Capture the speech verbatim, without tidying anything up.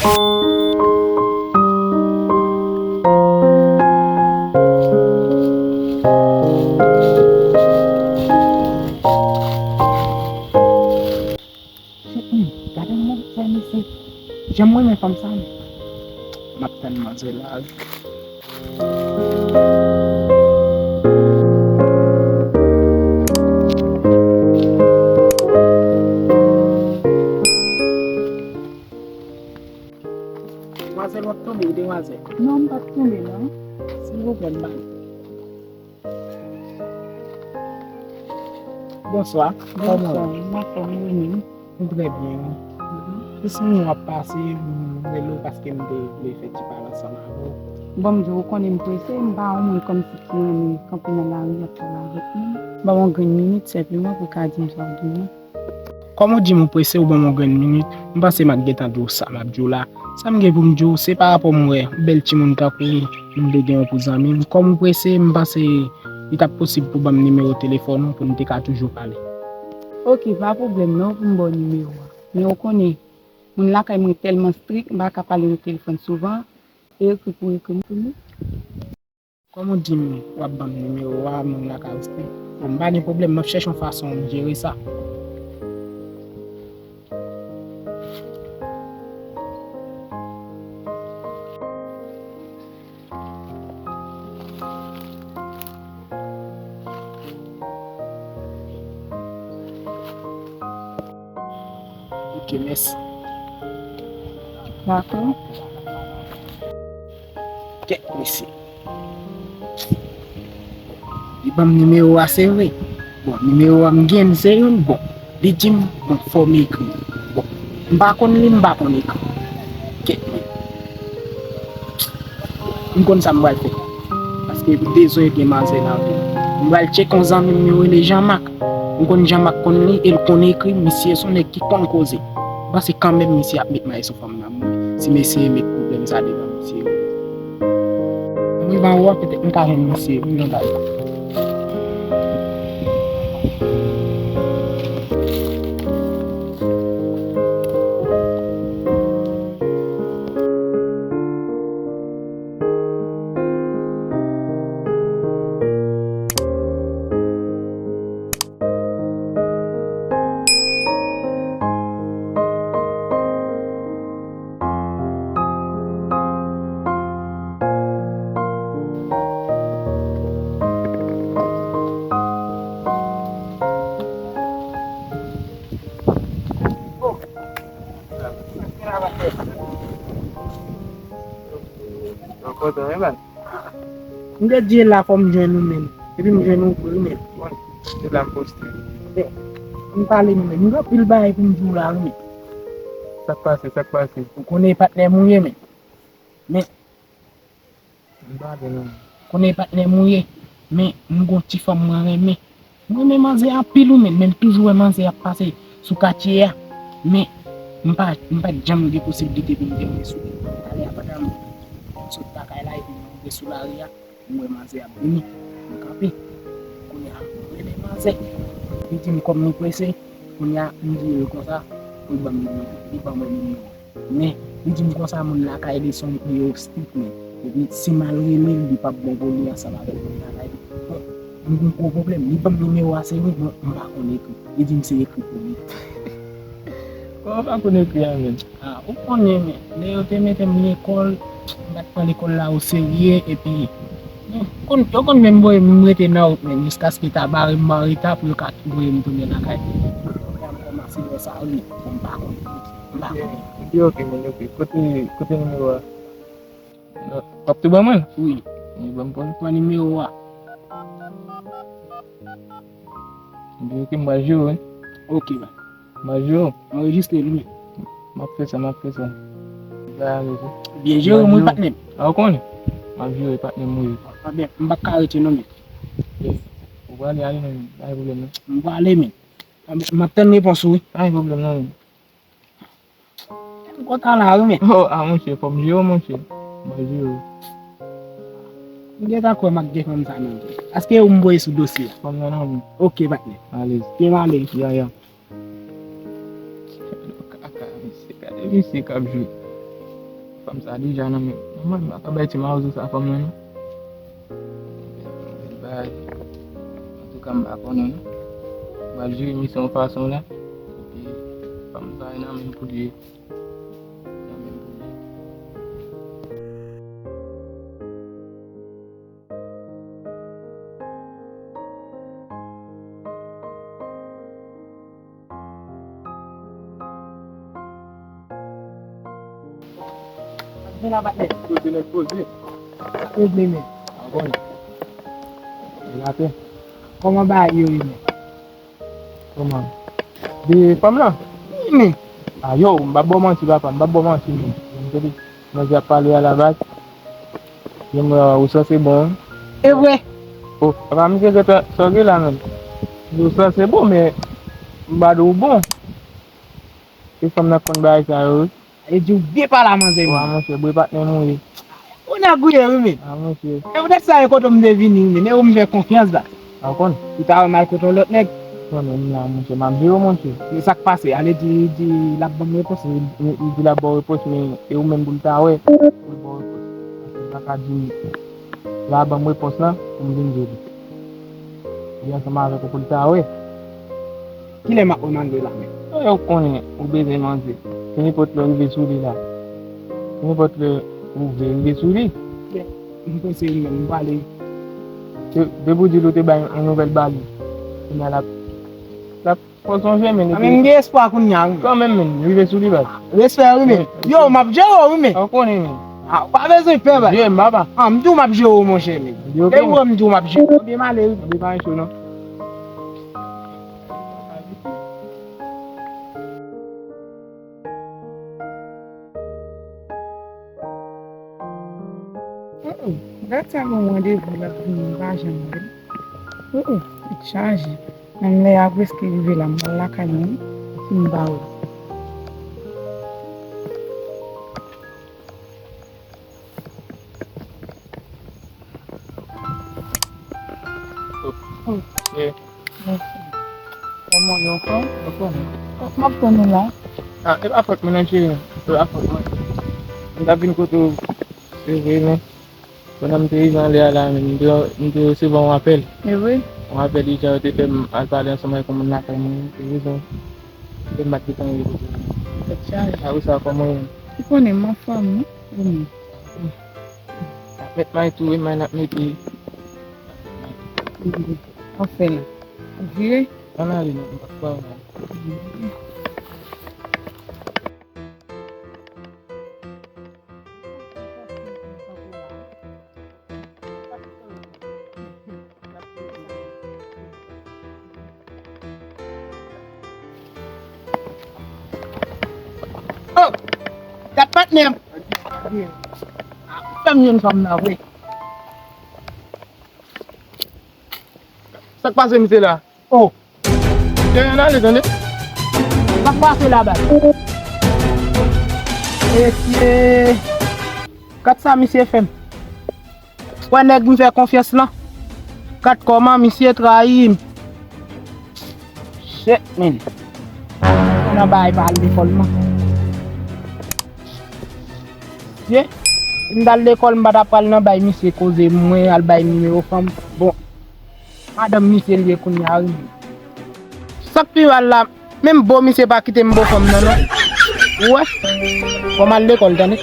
Gade yon fè mesye. Jan m renmen fanm sa, men. M ap tann manzè la wi. Demwazèl, w ap tonbe wi, demwazèl. Non, m p ap tonbe, non. Silvouplè, m ba nou. Bonswa. Kòman w ye? Bonswa, m anfòm, ou menm? M trè byen wi. Mhm. Jis mwen w ap pase, m rele w paske m te vle fè ti pale ansanm avè w. Bon, m di w, ou konnen m prese, m pa yon moun kòmsi ki renmen kanpe nan lari ap pale avèk moun. Ban m yon grenn minit senpleman pou w ka di m sa w genyen. Kòm ou di m ou prese, ou ban m yon grenn minit, m panse m ap gentan di w sa m ap di w la. Sa m gen pou m di w, se pa rapò m wè yon bèl timoun tankou w, m vle gen w pou zanmi m. Kòm ou prese, m panse li t ap posib pou w ban m nimewo telefòn ou pou n te ka toujou pale. Oke, pa pwoblèm non pou m ba w nimewo a. Men ou konnen, moun lakay mwen tèlman strik, m pa ka pale nan telefòn souvan, e ekri pou ekri m pou nou. Kòm ou di m w ap ban m nimewo a, moun lakay ou strik. Bon, m pa gen pwoblèm, m ap chèche yon fason m jere sa. Ok, mèsi. Dakò. Kèt mesye. Li ban m nimewo a, se vre. Bon, nimewo a m gen, se youn. Bon, li di m, bon, fò m ekri. Bon, m pa konn li, m pa konn ekri. Kèt men. M konn sa m pral fè. Paske m bezwen gen manzè nan vi m. M pral tcheke yon zanmi m yo rele Jean Marc. M konn Jean Marc konn li e l konn ekri, misye se yon nèg ki konn koze. M panse kanmenm misye ap met may sou fanm nan mwen. Si m eseye met pwoblèm sa devan misye yo. M rive anwo a, petèt m ka jwenn misye wi nan kay la. Mwen kontan wi, man. M te di e la fò m jwenn ou menm. Epi m jwenn ou vre wi menm. Bon, se la m poste. M pale nou menm. M gen anpil bagay pou m di w la wi menm. Sa k pase, sa k pase? Ou konnen e patnè m ou ye menm. Men. M pale non. Konnen e patnè m ou ye. Men, m gon ti fanm mwen renmen. Mwen renmen manzè anpil wi menm, men m toujou wè manzè ap pase sou katye a. Men, m pa, m pa t janm gen posiblite pou m te rive sou li. Talè a pandan m sot lakay la epi m rive sou lari a, m wè manzè ap vini. M kanpe. Kounye a, m rele manzè. Li di m kòm li prese, kounye a, m di l konsa, pou l ban m nimewo, li ban mwen nimewo. Men, li di m konsa moun lakay li se yon nèg yo strik men. Epi si m al rele l, li p ap bon pou li ansanm avèk moun lakay li. Bon, m gen gwo pwoblèm. Li ban m nimewo a se vre, men m pa konn ekri. Li di m se ekri pou li. Kòman w pa konn ekri a menm? A, ou konnen men, lè yo te mete m lekòl, m pa t pran lekòl la oserye, epi, men, konn, yo konn menm voye m rete nan wout menm, jiskaske ta bare m an reta pou yo ka voye m tounen lakay. Kounye a m kòmanse wè sa wi, bon, m pa konn ekri. Epi, epi, ok, men, ok. Kote, kote nimewo a? W ap tou ban mwen l? Wi. Wi, ban m pran l. Pran nimewo a. Epi, ok, m pral jere w, wi. Ok, ba. M pral jere w. Anrejistre l, wi. M ap fè sa, m ap fè sa. Ba, ale, wi. Byen jere w, wi, patnè m. A, ou konnen? M ap jere w, patnè m, wi. A, byen, m pa ka rete, non, men. Ou prale, ale, men. Pa gen pwoblèm, non. M prale, men. M ap tann repons ou, wi. Pa gen pwoblèm, non, men. M kontan la wi men. Oh, a monchè, fò m jere w, monchè. M ap jere w. M gentan kwè m ap gen fanm sa nan men. Èske ou m voye sou dosye a? Fanm nan nan men. Ok, patnè. Alèz. Byen ale. Ya, ya. Kaka, misye, gade misye k ap jwe. Fanm sa deja nan men. Manman, m pa ka bay ti mawozo sa fanm nan, non. Bèl bagay. Antouka, m pa konnen, non. M pral jere misye yon fason la. Epi, fanm sa e nan men m pou li ye. Nan men m pou li ye. Vin la, patnè. Kote nèg poze? Sa regle, men. A bon. E lape? Kòman bagay yo ye, men? Kòman? De fanm lan? Wi, men. A yo, m p ap ba w manti, papa, m p ap ba w manti, men. Tande, manzè ap pale a la baz. Yo, m, ou sanse bon. E vre? O, papa, misye gentan, sa w gen la menm? Ou sanse bon, men m pa di w bon. Se fanm nan k konn bagay sa yo, wi. E di w byen pale a manzè. Wa, monchè, bwe patnè m ou ye. Ou nèg ou ye, wi, men. A, monchè. E poutèt sa, e kote m te vini, wi, men. E ou m fè konfyans la. A, w konn? Ou ta wè m al kote yon lòt nèg. Konnen m la, monchè. M ap jere w, monchè. Men sa k pase? Ale di, di l ap ban m repons. Li, li, li di l ap ba w repons, men e ou menm pou l ta wè. Pou l ba w repons. Paske l pa ka di l ap ban m repons lan, pou m vin jere. Li ansanm avèk ou pou l ta wè. Kilè m ap wè manzè la menm? Yo, yo konnen ou bezwen manzè. Se nenpòt lè w rive sou li la. Se nenpòt lè ou vle rive sou li. M panse li menm, m pale. Se, depi w di l ou te bay yon nouvèl ba li. Kounye a l ap, l ap fè w sonje, men. A, men m gen espwa kounye a, wi. Kanmenm, men, rive sou li, baz. Respè, wi, men. Wi. Yo, m ap jere w, wi, men. Ou konnen, men. A, ou pa bezwen pè, baz. Jere m, papa. A, m di w m ap jere w, monchè, men. Li oke, men. Depi w wè m di w m ap jere w, byen m ale, wi. Li pa gen cho, non. Oh, oh, gad sa gon randevou l ap vini, m pa janm wè l. Oh, oh, tèt chaje. Menm lè a preske rive la, m pral lakay mwen, si m pa wè l. Oh, yeah. Kòman w ye, anfòm? Anfòm. M ap tann ou la. Ah, e pa fòt mwen non, cheri. E pa fòt mwen. M t ap vin kote w, se vre, men pandan m te rive anlè a la, men m te, m te resevwa yon apèl. E vre? Yon apèl ijan, yo te fè m al pale ansanm avèk yon moun lakay mwen. Se vre sa. Yo te fè m pa t gentan rive kote w. Tèt chaje. Apre sa, kòman w ye? Ou konnen m anfòm, wi. Ou menm? N ap met may tou, wi, may n ap mete. Anfen, ou vire? Ann ale non, m p ap pran non. Oh! Gad patnè m! Fè m jwenn fanm nan vre. Sa k pase misye la? Oh! Gen ann ale, tande. Sa k pase la, baz? Mesye, gad sa misye fè m. Wè nèg m fè konfyans lan. Gad kòman misye trayi m. Shit, man. Nan bagay pa al lekòl, man. Ye, si m t al lekòl, m pa t ap pral nan bay misye koze mwen al bay nimewo fanm. Bon, madanm misye l ye kounye a, wi. Sa k pi mal la, menm bo misye pa kite m bo fanm nan, non. Ou wè? Fò m al lekòl, tande.